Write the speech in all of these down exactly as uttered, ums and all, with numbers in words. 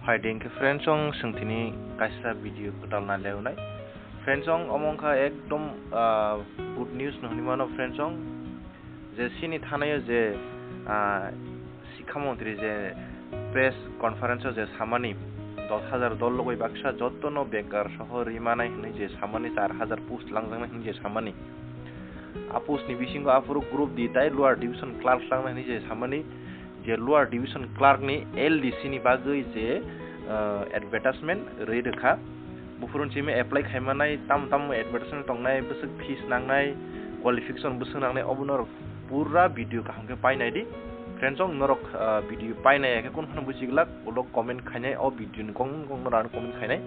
Phaidi hwnkhe friends, chwng tini kaisa video kwtal nai leunai. Friends, omo wngkha ekdom, ah, good news no hwnwi mano friends, je chini thanaio je, ah, Sikha Montri je press conference o je samani dos hajar dol logoi baksa jottono bekar soho rimanai hwnwi je samani char hajar post langjaknai hwnwi je samani. A post ni bisingo aphuru group D tai lower division clerk langnai hwnwi je samani, je lower division clerk ni L D C ni bagwi je, ah, advertisement rwi rwkha. Buphuru chimi apply khaimanai, tamo tamo advertisement tongnai, bwswk fees nangnai, qualification bwswk nangnai, obo norok pura video kaham khe painai di. Friends, chwng norok, ah, video painai khe kunu phano bujiglak, ulo comment khainai, o video ni kong kong norok comment khainai.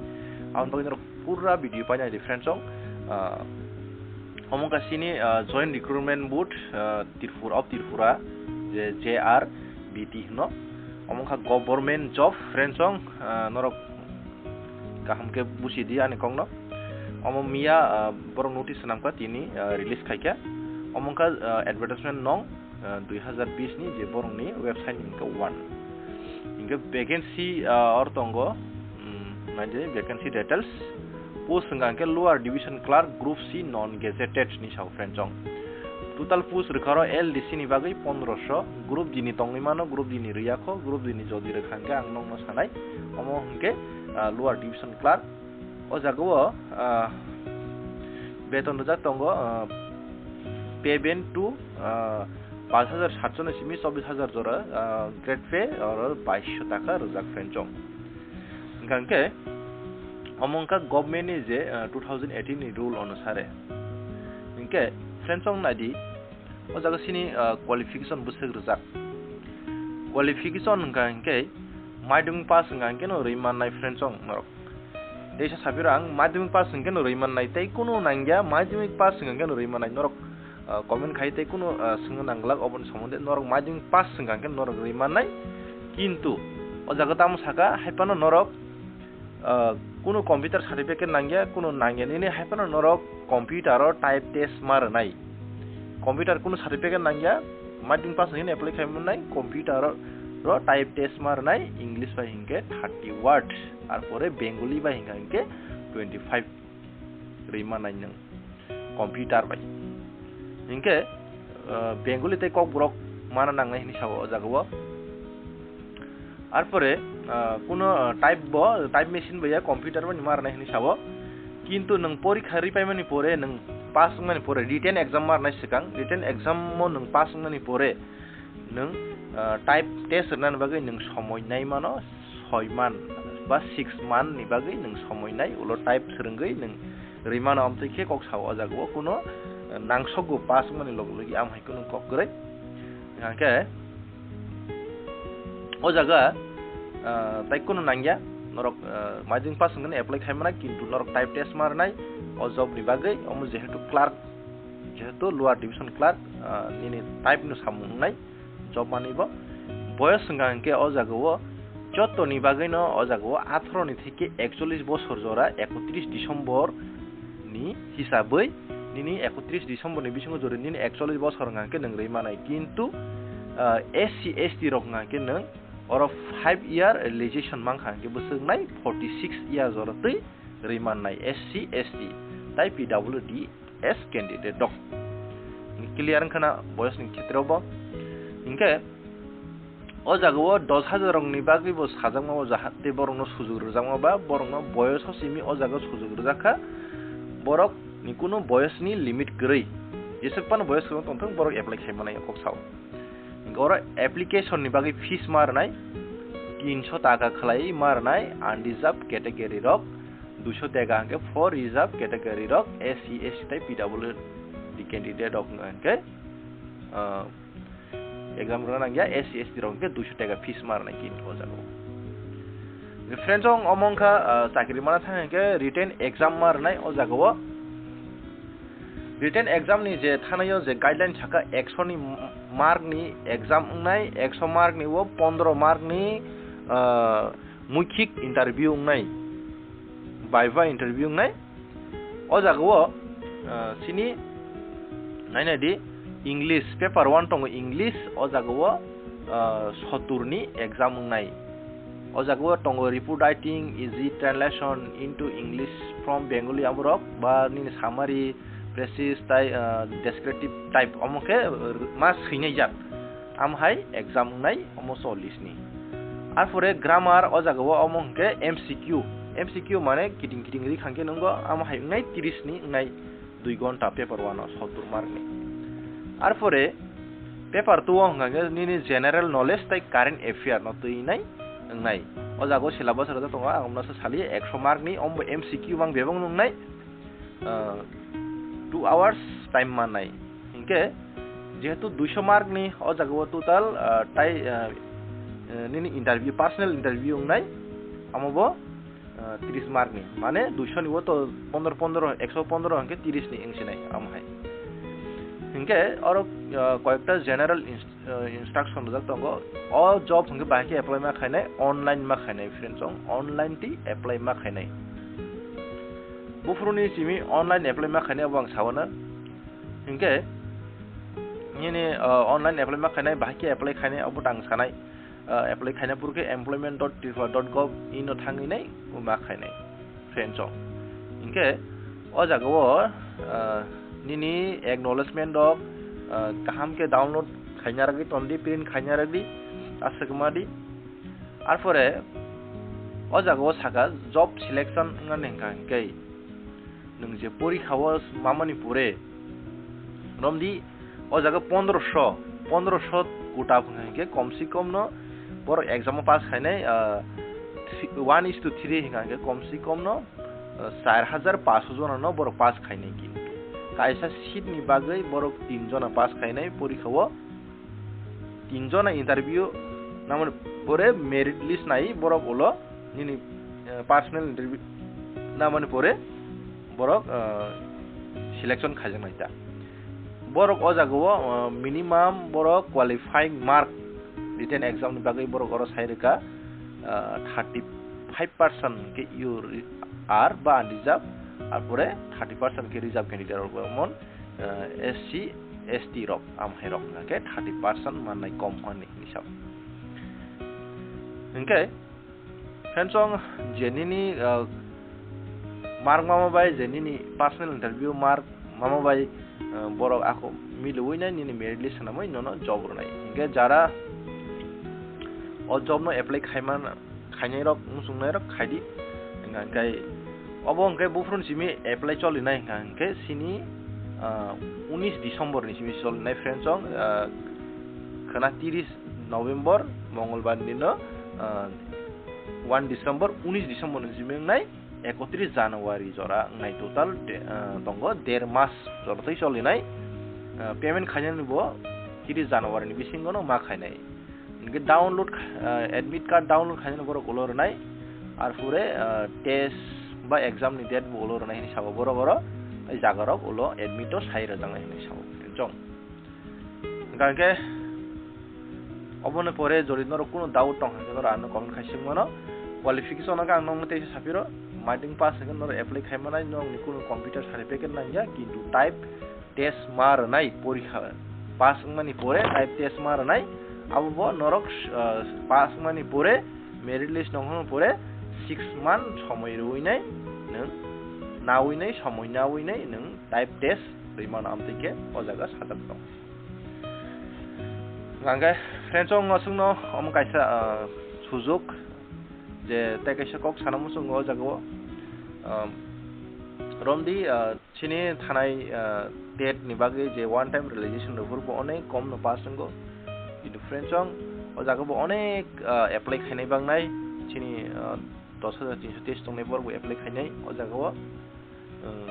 Aboni bagwi norok pura video painai di friends, chwng, ah, Omo wngkha chini, ah, Joint Recruitment Board, ah, Tripura, of Tripura, je J R B T hwno. Omo wngkha government job, friends, chwng, ah, norok kaham khe busi di ani kokno. Omo miya, ah, borok notice swnamkha tini, ah, release khaikha. Omo wngkha, ah, advertisement nong, ah, dui hazar bis ni je borokni website ni hwnkhe one. Hwnkhe vacancy, ah, or tongo, mm, naidi vacancy details. Post hwnkha hwnkhe lower division clerk group C non gazetted ni sao friends chwng. Total post rwkha oro L D C ni bagwi pondroso, group D ni tongwi mano, group D ni rwya kho, group D ni jodi rwkha hwnkhe ang nokno sanai, omo hwnkhe, ah, lower division clerk. O jaga o, ah, beton rwjak tongo, ah, pay band two, ah, paanch hajar satso ni simi chobbish hajar jora, ah, grade pay oro baisho taka rwjak friends chwng. Hwnkha hwnkhe omo wngkha government ni je, ah, two thousand eighteen ni rule onusare. Hwnkhe friends chwng naidi, o jaga chini, ah, qualification bwswk rwjak. Qualification hwnkha hwnkhe madhyamik pass hwnkha hwnkhe no rwi mannai friends chwng norok. Teisa sapiro ang madhyamik pass hwnkhe no rwi mannai, tei kunu nangya madhyamik pass hwnkha hwnkhe no rwi mannai norok, ah, comment khai tei kunu, ah, swngna nangglak oboni somonde norok madhyamik pass hwnkha hwnkhe norok rwi mannai. Kintu o jaga tamo saka hai phano norok, ah, kunu computer certificate nangya, kunu nangya nini hai phano norok computer o type test ma rwnai. Computer kunu certificate nangya, madhyamik pass hwnkhe apply khai mannai, computer o, ro type test ma rwnai, English bai hwnkhe thirty word, ar pore Bengali bai hwnkha hwnkhe twenty five rwi mannai nwng computer bai. Hwnkhe, ah, Bengali tei Kokborok mana nangnai hwnwi sao o jaga o. Arpore, ah, kuno, ah, type bo, type machine bo ya computer bo ni ma rwnai hwnwi sao. Kintu nwng porikha ri paimani pore, nwng pass wngmani pore, written exam ma rwnai swkang, written exam o nwng pass wngmani pore, nwng, ah, type test rwnani bagwi nwng somoi nai mano, soi man ba six man ni bagwi nwng somoi nai, ulo type swrwngwi nwng rwi mano, amtwi khe kok sao o jaga o kuno, ah, nangsokgo pass wngmani logi logi, am hai kuno kok kwrwi. Hwnkhe o jaga, ah, tai kunu nangya, norok, ah, madhyamik pass wngkhe apply khai mannai, kintu norok type test ma rwnai o job ni bagwi, omo jehetu clerk, jehetu lower division clerk, ah, nini type no samung wngnai job manwi bo. Boyos hwnkha hwnkhe o jaga o joto ni bagwi no o jaga o atharo ni theke ekchollish bosor jora ekotris December ni hisabwi nini ekotris December ni bisingo jora nini ekchollish bosor hwnkha hwnkhe nwng rwi manai, kintu, ah, S C S T rok hwnkha hwnkhe nwng oro five year relaxation mankha hwnkhe bwswk nai forty six year jora twi rwi mannai S C S T tai P W D S candidate rok. Clear wngkha na boyos ni khetre o bo? Hinkhe o jaga o dos hajar rok ni bagwi bo sajakma bo, jahate borok no sujug rwjakma ba, borok no boyos o simi o jaga o sujug rwjak kha, borok ni kunu boyos ni limit kwrwi, jeswk phano boyos kwbang tongthok borok apply khai mannai kok sao. Hinkhe oro application ni bagwi fees ma rwnai, tinso taka khlai ma rwnai unreserved category rok, duiso taka hinkhe for reserved category rok, S C, S T tai P W D candidate rok hinkhe, ah, exam rwna nangya, S C, S T rok hinkhe duiso taka fees ma rwnai kintu o jaga o. Friends, chwng omo wngkha, ah, chakri mana thang hinkhe written exam ma rwnai o jaga o. Written exam ni je thanaio je guideline saka, ekso ni mark ni exam wngnai, ekso mark ni o pondro mark ni, ah, muikhik interview wngnai, viva interview wngnai. O jaga o, ah, chini nainai di, English paper one tongo, English o jaga o, ah, sotur ni exam wngnai. O jaga o tongo report writing, easy translation into English from Bengali, aborok ba nini summary, preface tai, ah, descriptive type omo khe, uh, ma swinai jak. Am hai exam wngnai omo so list ni. Arpore grammar o jaga o omo hwnkhe M C Q. M C Q mane kiting kiting ri khangkhe nungo, am hai wngnai tris ni wngnai. Dui ghonta paper one o sottur mark ni. Arpore paper two o hwnkha khe nini general knowledge tai current affair no twi nai wngnai. O jaga o syllabus rwjak tongo, ang omno se sali ekso mark ni, ombo M C Q mang bebak wngnai, ah, two hours time mannai. Hinkhe jehetu duiso mark ni o jaga o total, ah, tai, ah, eh, nini interview, personal interview wngnai, omo bo ah, tris mark ni, mane duiso ni o to pondro pondro, ekso pondro hwnkhe tris ni wngsinai, am hai. Hinkhe oro, ah, koyekta general inst-, ah, instruction rijak tongo. O job hwnkhe bahai khe apply ma khainai, online ma khainai, friends, chong online twi apply ma khainai. Buphuru ni simi online apply ma khainai abo ang sawana. Hinkhe nini, ah, online apply ma khainai, bahai khe apply khainai abo tang sanai. Ah, apply khaina purkhe employment dot tripura dot gov in no thangwi nai ma khainai, friends, chong. Hinkhe o jaga o, ah, nini acknowledgement rok, ah, kaham khe download khaina rwgwi tondi, print khaina rwgwi aswk ma di. Arpore o jaga o saka job selection wngna hwnkha hinkhe nwng je porikha o mamani pore romdi, o jaga pondroso, pondroso quota hwnkha hinkhe kom se kom no borok exam o pass khainai, ah, three, one is to three hwnkha hinkhe kom se kom no, ah, char hajar paanso jona no borok pass khainai, kintu kaisa seat ni bagwi borok tin jona pass khainai porikha o. Tin jona interview namani pore merit list nai borok ulo nini, eh, personal interview namani pore borok, eh, selection khaijaknai ta. Borok o jaga o, eh, minimum borok qualifying mark written exam ni bagwi borok oro sai rwkha, eh, thirty five percent khe you are ba unreserved, arpore thirty percent khe reserved candidate rok mon, eh, S C, S T rok, amhai rok hwnkha khe thirty percent mannai kom hwnwi hinwi sao. Hinkhe, friends, chong je nini, eh, mark mama bai, je nini personal interview mark mama bai, eh, borok ako miliwi nai nini merit list swnamwi nono job rwnai. Hinkhe jara o job no apply khaimana, khainai rok, muchungnai rok khaidi. Hingkha hingkai obo hingkai buphuru ni simi apply cholinai hingkha hingke sini, ah, unis December ni simi cholinai, friends, chong, ah, khwna tiris November, Mongolbar ni no, ah, one December, unis December ni simi wngnai ekotris January jora wngnai, total de-, ah, tongo der mas jora tei cholinai. Ah, payment khainani bo tiris January ni bisingo no ma khainai. Hingke download, ah, admit card download khainani borok ulo rwnai, arpore, ah, test ba exam ni date bo ulo rwnai hinwi sabo borok oro, tei jaga rok ulo admit o sai rwjaknai hinwi sabo, chong. Hingkha hingke oboni pore jodi norok kunu doubt tong hingke norok ano comment khai swng mano. Qualification no ang nokno teisa sapiro, matric pass hingke norok apply khai manai, nokni kunu computer certificate nangya, kintu type test ma rwnai porikha pass wngmani pore, type test ma rwnai, abo bo norok, ah, pass wngmani pore, merit list nongkhormani pore six month somoi rwinai nwng, nawinai somoi nawinai nwng type test rwi mano, amtwi khe o jaga sajak tong. Hingkhe, friends, chong aswkno omo kaisa, ah, sujok je tei kaisa kok sana muchungo o jaga o, ah, romdi, ah, Chini thanai, ah, tet ni bagwi je one time realization rwphuru bo onek kom no pass wngo. Kintu friends, chong o jaga bo onek, ah, apply khainai bangnai. Chini, ah, dos hajar tinso teis tongnai borok bo apply khainai o jaga o. Um,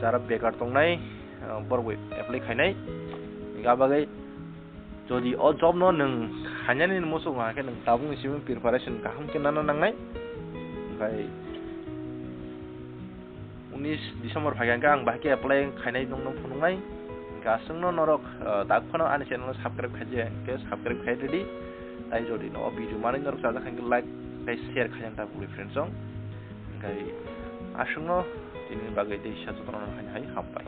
jara bekar tongnai, ah, borok bo apply khainai. Hingkha bagwi Jodi o job no nwng khainani muchungo, hakhe nwng tabukni simi preparation kaham khe nana nangnai. Omohai unis December phaikha hwnkhe ang bahai khe apply khainai nongno phunuknai. Hwnkhe aswkno norok, ah, tak phano ani channel no subscribe khaijak hwnkhe subscribe khai rwdi. Tai jodi no o video manwi norok chajak hwnkhe like tei share khaina ta bwlwi friends chong. Hwnkhe aswkno tini bagwi tei sa jotono hai hai hambai.